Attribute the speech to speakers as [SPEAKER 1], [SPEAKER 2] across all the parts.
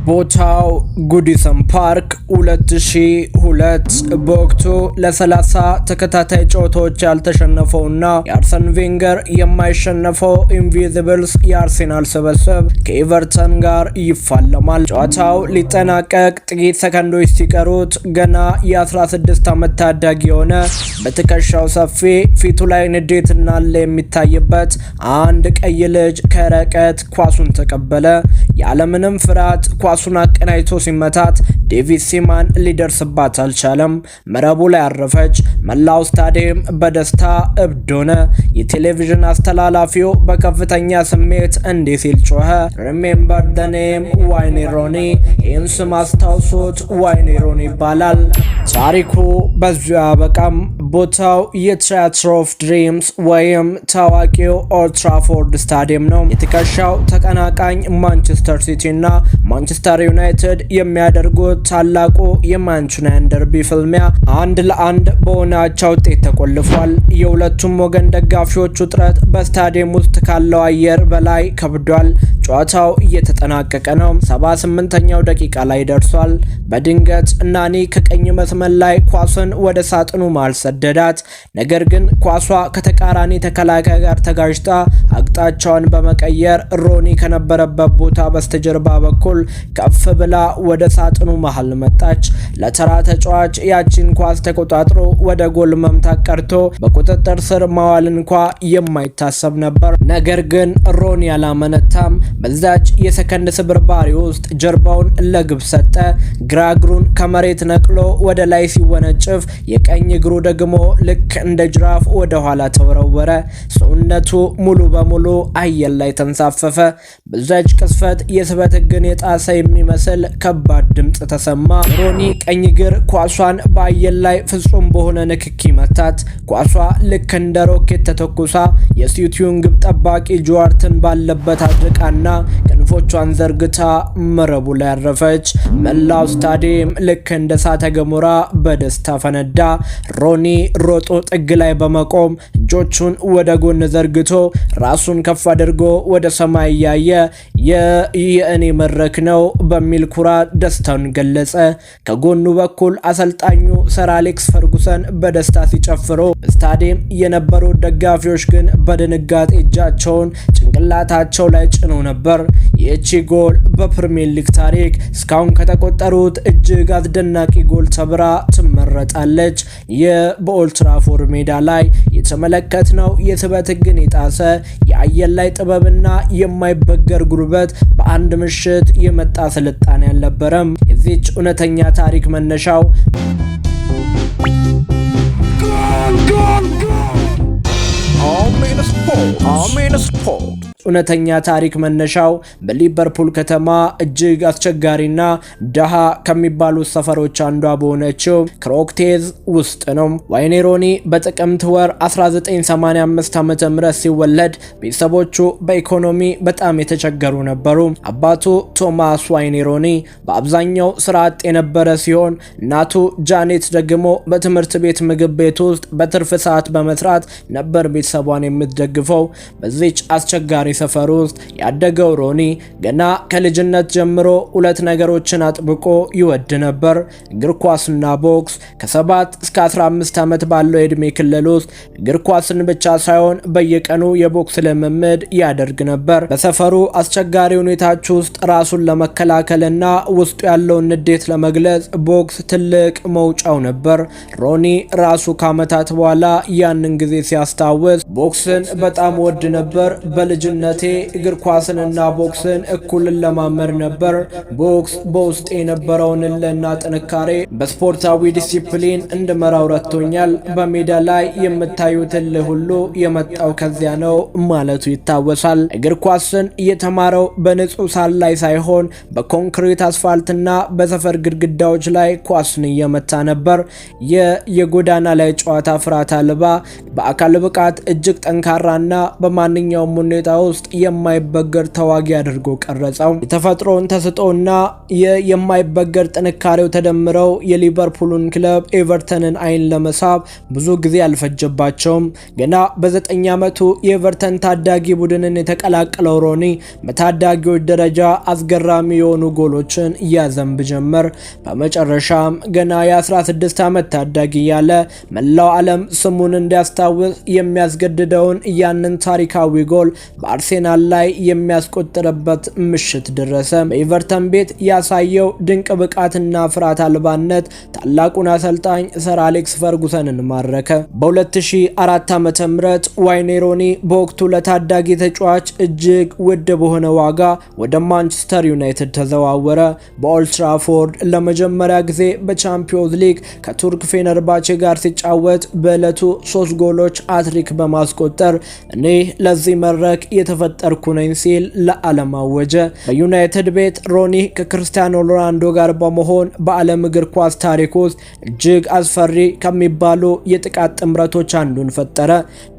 [SPEAKER 1] ቦታው ጉዲሰን ፓርክ፣ 2002። በወቅቱ ለ30 ተከታታይ ጨዋታዎች ያልተሸነፈውና የአርሰን ቬንገር የማይሸነፈው Invincibles የአርሴናል ስብስብ ከኤቨርተን ጋር ይፋለማል። ጨዋታው ሊጠናቀቅ ጥቂት ሰከንዶች ሲቀሩት ገና የ16 ዓመት ታዳጊ የሆነ፣ በትከሻው ሰፊ፣ ፊቱ ላይ ንዴትና እልህ የሚታይበት አንድ ቀይ ልጅ ከርቀት ኳሱን ተቀበለ። ያለምንም ፍርሃት ኳሱን አቀናጅቶ ሲመታት ዴቪድ ሲማን ሊደርስባት አልቻለም። መረቡ ላይ አረፈች። መላው ስታዲየም በደስታ እብድ ሆነ። የቴሌቪዥን አስተላላፊው በከፍተኛ ስሜት እንዲህ ሲል ጮኸ፣ "Remember the name፣ ዋይኔ ሮኒ። ይህን ስም አስታውሱት፣ ዋይኔ ሮኒ ይባላል።" ታሪኩ በዚሁ አያበቃም። ቦታው የ Theatre of Dreams ወይም ታዋቂው ኦልድትራፎርድ ስታዲየም ነው። የትከሻው ተቀናቃኝ ማንቸስተር ሲቲ እና ማንቸስተር ዩናይትድ የሚያደርጉት ታላቁ የማንቹኒያን ደርቢ ፍልሚያ 1-1 በሆነ አቻ ውጤት ተቆልፏል። የሁለቱም ወገን ደጋፊዎች ውጥረት በስታዲየም ውስጥ ካለው አየር በላይ ከብዷል። ጨዋታው እየተጠናቀቀ ነው። 78ኛው ደቂቃ ላይ ደርሷል። በድንገት ናኒ ከቀኝ መስመር ላይ ኳስን ወደ ሳጥኑ መሃል ሰደዳት። ነገር ግን ኳሷ ከተቃራኒ ተከላካይ ጋር ተጋጭታ አቅጣጫዋን በመቀየር ሮኒ ከነበረበት ቦታ በስተጀርባ በኩል ከፍ ብላ ወደ ሳጥኑ መሃል መጣች። ለተራ ተጫዋች ያቺን ኳስ ተቆጣጥሮ ወደ ጎል መምታት ቀርቶ በቁጥጥር ስር ማዋል እንኳ የማይታሰብ ነበር። ነገር ግን ሮኒ አላመነታም። በዛች የሰከንድ ስብርባሪ ውስጥ ጀርባውን ለግብ ሰጠ። ግራ እግሩን ከመሬት ነቅሎ ወደ ላይ ሲወነጭፍ፣ የቀኝ እግሩ ደግሞ ልክ እንደ ጅራፍ ወደ ኋላ ተወረወረ። ሰውነቱ ሙሉ በሙሉ አየር ላይ ተንሳፈፈ። በዛች ቅጽበት የስበት ሕግን የጣሰ የሚመስል ከባድ ድምፅ ተሰማ። ሮኒ ቀኝ እግር ኳሷን በአየር ላይ ፍጹም በሆነ ንክኪ መታት። ኳሷ ልክ እንደ ሮኬት ተተኩሳ የሲቲውን ግብ ጠባቂ ጆ ሃርትን ባለበት አድርቃና ክንፎቿን ዘርግታ መረቡ ላይ አረፈች። መላው ስታዲየም ልክ እንደ እሳተ ገሞራ በደስታ ፈነዳ። ሮኒ ሮጦ ጥግ ላይ በመቆም እጆቹን ወደ ጎን ዘርግቶ፣ ራሱን ከፍ አድርጎ ወደ ሰማይ እያየ "የእኔ መድረክ ነው" በሚል ኩራት ደስታውን ገለጸ። ከጎኑ በኩል አሰልጣኙ ሰር አሌክስ ፈርጉሰን በደስታ ሲጨፍሩ፣ በስታዲየም የነበሩ ደጋፊዎች ግን በድንጋጤ እጃቸውን ጭንቅላታቸው ላይ ጭነው ነበር። ይህቺ ጎል በፕሪሚየር ሊግ ታሪክ እስካሁን ከተቆጠሩት እጅግ አስደናቂ ጎል ተብላ ትመረጣለች። ይህ በኦልድትራፎርድ ሜዳ ላይ የተመለከትነው የስበት ሕግን የጣሰ የአየር ላይ ጥበብና የማይበገር ጉልበት በአንድ ምሽት የመጣ ስልጣኔ አልነበረም። የዚች እውነተኛ ታሪክ መነሻው
[SPEAKER 2] Goal, goal, goal! Amen Sport. Amen Sport.
[SPEAKER 1] እውነተኛ ታሪክ መነሻው በሊቨርፑል ከተማ እጅግ አስቸጋሪና ደሃ ከሚባሉት ሰፈሮች አንዷ በሆነችው ክሮክቴዝ ውስጥ ነው። ዋይኔ ሮኒ በጥቅምት ወር 1985 ዓ.ም ሲወለድ ቤተሰቦቹ በኢኮኖሚ በጣም የተቸገሩ ነበሩ። አባቱ ቶማስ ዋይኔ ሮኒ በአብዛኛው ስራ አጥ የነበረ ሲሆን፣ እናቱ ጃኔት ደግሞ በትምህርት ቤት ምግብ ቤት ውስጥ በትርፍ ሰዓት በመስራት ነበር ቤተሰቧን የምትደግፈው። በዚች አስቸጋሪ ሰፈር ውስጥ ያደገው ሮኒ ገና ከልጅነት ጀምሮ ሁለት ነገሮችን አጥብቆ ይወድ ነበር፣ እግር ኳስና ቦክስ። ከ7 እስከ 15 ዓመት ባለው የዕድሜ ክልል ውስጥ እግር ኳስን ብቻ ሳይሆን በየቀኑ የቦክስ ልምምድ ያደርግ ነበር። በሰፈሩ አስቸጋሪ ሁኔታዎች ውስጥ ራሱን ለመከላከልና ውስጡ ያለውን ንዴት ለመግለጽ ቦክስ ትልቅ መውጫው ነበር። ሮኒ ራሱ ከዓመታት በኋላ ያንን ጊዜ ሲያስታውስ፣ "ቦክስን በጣም እወድ ነበር። በልጅነቴ እግር ኳስንና ቦክስን እኩል እለማመድ ነበር። ቦክስ በውስጤ የነበረውን እልህና ጥንካሬ በስፖርታዊ ዲሲፕሊን እንድመራው ረድቶኛል። በሜዳ ላይ የምታዩት እልህ ሁሉ የመጣው ከዚያ ነው" ማለቱ ይታወሳል። እግር ኳስን የተማረው በንጹህ ሳር ላይ ሳይሆን በኮንክሪት አስፋልትና በሰፈር ግድግዳዎች ላይ ኳስን እየመታ ነበር። ይህ የጎዳና ላይ ጨዋታ ፍርሃት አልባ፣ በአካል ብቃት እጅግ ጠንካራና በማንኛውም ሁኔታ ውስጥ ውስጥ የማይበገር ተዋጊ አድርጎ ቀረጸው። የተፈጥሮውን ተሰጥኦና የማይበገር ጥንካሬው ተደምረው የሊቨርፑልን ክለብ ኤቨርተንን አይን ለመሳብ ብዙ ጊዜ አልፈጀባቸውም። ገና በ9 ዓመቱ የኤቨርተን ታዳጊ ቡድንን የተቀላቀለው ሮኒ በታዳጊዎች ደረጃ አስገራሚ የሆኑ ጎሎችን እያዘንብ ጀመር። በመጨረሻም ገና የ16 ዓመት ታዳጊ ያለ መላው ዓለም ስሙን እንዲያስታውስ የሚያስገድደውን ያንን ታሪካዊ ጎል በአርሴናል ላይ የሚያስቆጥርበት ምሽት ደረሰ። በኤቨርተን ቤት ያሳየው ድንቅ ብቃትና ፍርሃት አልባነት ታላቁን አሰልጣኝ ሰር አሌክስ ፈርጉሰንን ማረከ። በ2004 ዓ.ም ዋይኔ ሮኒ በወቅቱ ለታዳጊ ተጫዋች እጅግ ውድ በሆነ ዋጋ ወደ ማንቸስተር ዩናይትድ ተዘዋወረ። በኦልድትራፎርድ ለመጀመሪያ ጊዜ በቻምፒዮንስ ሊግ ከቱርክ ፌነርባቼ ጋር ሲጫወት በዕለቱ 3 ጎሎች ሃትሪክ በማስቆጠር "እኔ ለዚህ መድረክ የተፈጠርኩ ነኝ" ሲል ለዓለም አወጀ። በዩናይትድ ቤት ሮኒ ከክርስቲያኖ ሮናልዶ ጋር በመሆን በዓለም እግር ኳስ ታሪክ ውስጥ እጅግ አስፈሪ ከሚባሉ የጥቃት ጥምረቶች አንዱን ፈጠረ።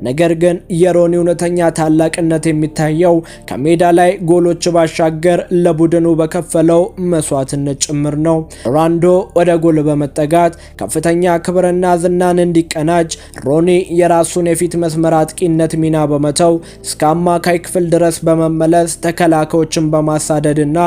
[SPEAKER 1] ነገር ግን የሮኒ እውነተኛ ታላቅነት የሚታየው ከሜዳ ላይ ጎሎች ባሻገር ለቡድኑ በከፈለው መስዋዕትነት ጭምር ነው። ሮናልዶ ወደ ጎል በመጠጋት ከፍተኛ ክብርና ዝናን እንዲቀናጅ ሮኒ የራሱን የፊት መስመር አጥቂነት ሚና በመተው እስከ አማካይ ክፍል ድረስ በመመለስ ተከላካዮችን በማሳደድና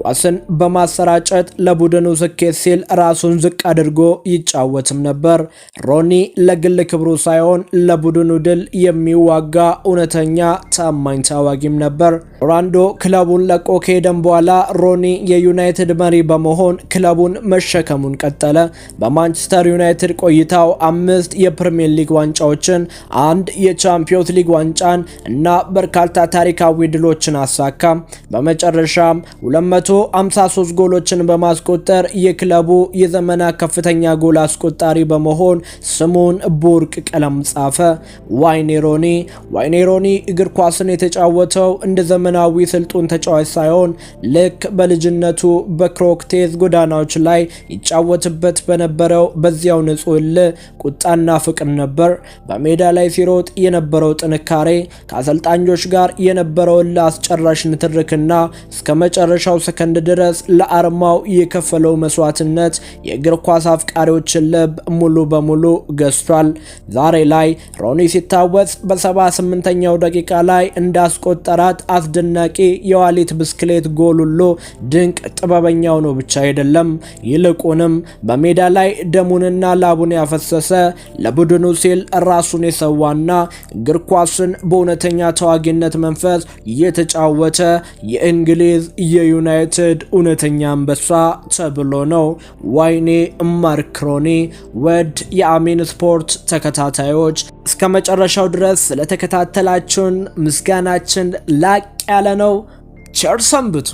[SPEAKER 1] ኳስን በማሰራጨት ለቡድኑ ስኬት ሲል ራሱን ዝቅ አድርጎ ይጫወትም ነበር። ሮኒ ለግል ክብሩ ሳይሆን ለቡድኑ ድል የሚዋጋ እውነተኛ ታማኝ ተዋጊም ነበር። ሮናልዶ ክለቡን ለቆ ከሄደም በኋላ ሮኒ የዩናይትድ መሪ በመሆን ክለቡን መሸከሙን ቀጠለ። በማንቸስተር ዩናይትድ ቆይታው 5 የፕሪሚየር ሊግ ዋንጫዎችን፣ 1 የቻምፒዮንስ ሊግ ዋንጫን እና በርካታ ታሪካዊ ድሎችን አሳካ። በመጨረሻም 253 ጎሎችን በማስቆጠር የክለቡ የዘመናት ከፍተኛ ጎል አስቆጣሪ በመሆን ስሙን በወርቅ ቀለም ጻፈ። ዋይኔ ሮኒ። ዋይኔ ሮኒ እግር ኳስን የተጫወተው እንደ ዘመናዊ ስልጡን ተጫዋች ሳይሆን ልክ በልጅነቱ በክሮክቴዝ ጎዳናዎች ላይ ይጫወትበት በነበረው በዚያው ንጹህ እልህ፣ ቁጣና ፍቅር ነበር። በሜዳ ላይ ሲሮጥ የነበረው ጥንካሬ፣ ከአሰልጣኞች ጋር የነበረው እልህ አስጨራሽ ንትርክና እስከ መጨረሻው ሰከንድ ድረስ ለአርማው የከፈለው መስዋዕትነት የእግር ኳስ አፍቃሪዎችን ልብ ሙሉ በሙሉ ገዝቷል። ዛሬ ላይ ሮኒ ሲታወስ በ78ኛው ደቂቃ ላይ እንዳስቆጠራት አስደናቂ የዋሊት ብስክሌት ጎል ሁሉ ድንቅ ጥበበኛው ነው ብቻ አይደለም፣ ይልቁንም በሜዳ ላይ ደሙንና ላቡን ያፈሰሰ፣ ለቡድኑ ሲል ራሱን የሰዋና እግር ኳስን በእውነተኛ ተዋጊነት መንፈስ የተጫወተ የእንግሊዝ የዩናይትድ እውነተኛ አንበሳ ተብሎ ነው። ዋይኔ ማርክ ሮኒ። ውድ የአሚን ስፖርት ተከታታዮች፣ እስከ መጨረሻው ድረስ ስለተከታተላችሁን ምስጋናችን ላቅ ያለ ነው። ቸር ሰንብቱ።